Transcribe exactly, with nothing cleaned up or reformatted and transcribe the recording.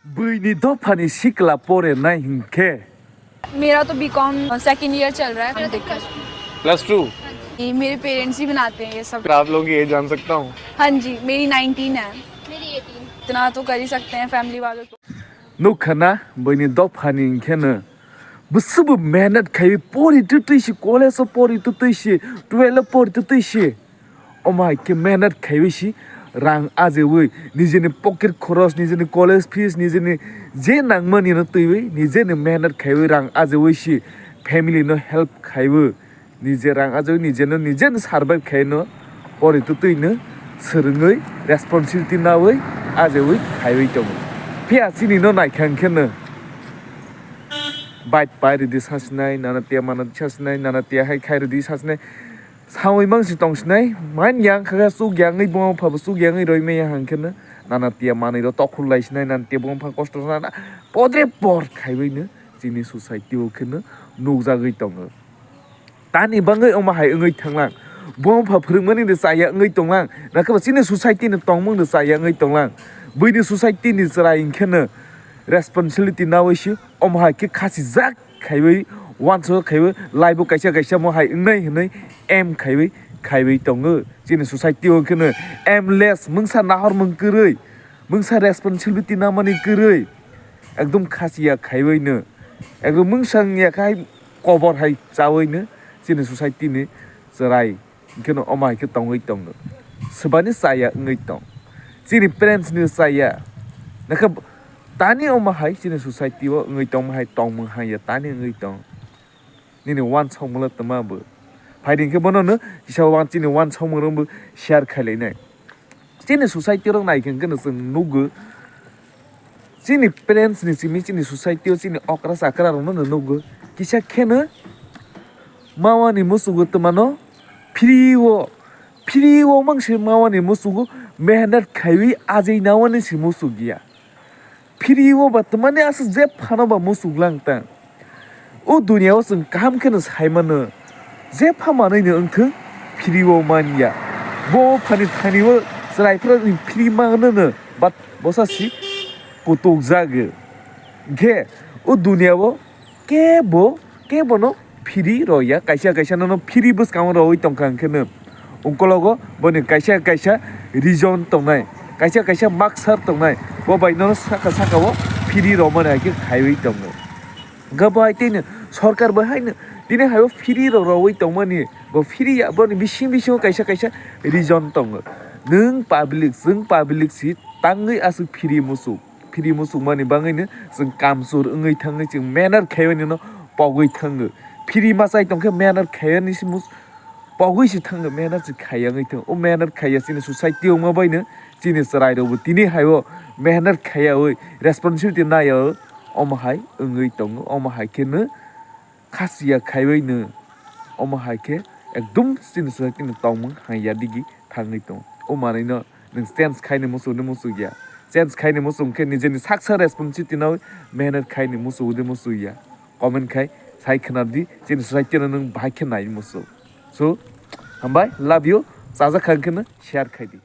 Buini dophani sikla porenai hinkhe. मेरा तो BCom second year चल रहा है। Plus two. ये मेरे पेरेंट्स ही बनाते हैं ये सब। आप लोगों की एज जान सकता हूँ? हाँ जी, मेरी नाइनटीन है। इतना तो कर ही सकते हैं फैमिली वालों को। Nukha na buini dophani hinkhe no. Bwswkbo mehnat khaiwi pori twtwi si, college o pori twtwi si, twelve o pori twtwi si. Omo hai khe mehnat khaiwi si rang ajewi nijeni pocket khoros, nijeni college fees, nijeni je nangmani no twiwi nijeni mehnat khaiwi rang ajewi si family no help khaiwi. Nije rang ajawi nijeno nijeno survive khaino pori twtwino swrwngwi responsibility nawi ajawi khaiwi tongo. Phiya chini no naikha hwnkhe no bike pai rwdi sasinai, nana tiya mana sasinai, nana tiya hai khai rwdi sasinai. Sawi mangsi tongsinai, man yang khaga chuk yangwi buma phabo chuk yangwi roi maya hwnkhe no nana tiya manwi ro tokhur laisinai, nana tiya buma phang kosto sana podre por khaiwi no chini society o khe no nukjagwi tongo. Tani bangwi omo hai wngwi thanglang. Bo wngpha phwrwngmani de chaya wngwi tonglang. Nakhe bo chini society ni tongmung de chaya wngwi tonglang. Buini society ni chwrai hinkhe no responsibility nawi se omo hai khe khachijak khaiwi wansuk khaiwi life o kaisa kaisa mo hai wngnai hwnwi aim khaiwi khaiwi tongo. Chini society o khe no aimless, mungsa nahormung kwrwi, mungsa responsibility namani kwrwi, ekdom khachiya khaiwi no, ekdom mungsa wngya khai kobor hai chawi no chini society ni chwrai hinkhe no omo hai khe tongwi tongo. Swbani chaya wngwi tong, chini parents ni chaya. Nakhe tani omo hai chini society o wngwi tongma hai tongmung hanya tani wngwi tong. Nini wansokmung le twma bo. Phaidi hinkhe bono no kisa wan chini wansokmung rok bo share khailainai. Chini society rok naikhe hinkhe no chwng nugo. Chini parents ni simi chini society o chini okra chakra rokno no nugo. Kisa kheno mawani musugo twmano free o, free o mangse mawani musugo mehnat khaiwi ajai nawani si musuk ya. Free o ba twmani aswk je phano ba musuk lang tang. O duniya o chwng kaham kheno sai mano, jepha manwi no wngthwng phiri o man ya. Bo phani thani o chwrai phra ni phiri mano no, but bosa si kutuk jago. Hinkhe o duniya o kebo, kebo no phiri rw ya, kaisa kaisa no no phiri bwskango rwi tongkha hinkhe no. Ungkologo boni kaisa kaisa reason tongnai, kaisa kaisa maksar tongnai, bo bai no saka saka o phiri rw mani hai khe khaiwi tongo. Hwnkhe bo hai tini sorkar bo haino tini hai o free rok rowoi tongmani, bo free ya, boni bising bisingo kaisa kaisa reason tongo. Nwng public, chwng public si tangwi aswk free muchuk, free muchukmani bangwino chwng kamchwr wngwi thangwi chwng mehnat khaimani no pogwi thango. Free machai tongkhe mehnat khaimani si mus-, pogwi se thango, mehnat se khaiya wngwi thango. O mehnat khaiya chini society wngma baino chini chwrai rokbo tini hai o mehnat khaiyawi responsibility naiya. Omo hai wngwi tongo, omo hai khe no khasiya khaiwi no, omo hai khe ekdum chini society ni tongmung hangya digi thangwi tongo. O manwi no nwng change khaini muchung ni muchung ya, change khaini muchung khe nijeni saksa responsibility no mehnat khaini muchung di muchung ya. Comment khai sai khwna di, chini society no nwng bahai khe nai muchung. So hambai, love you, chajak kha hwnkhe no share khai di.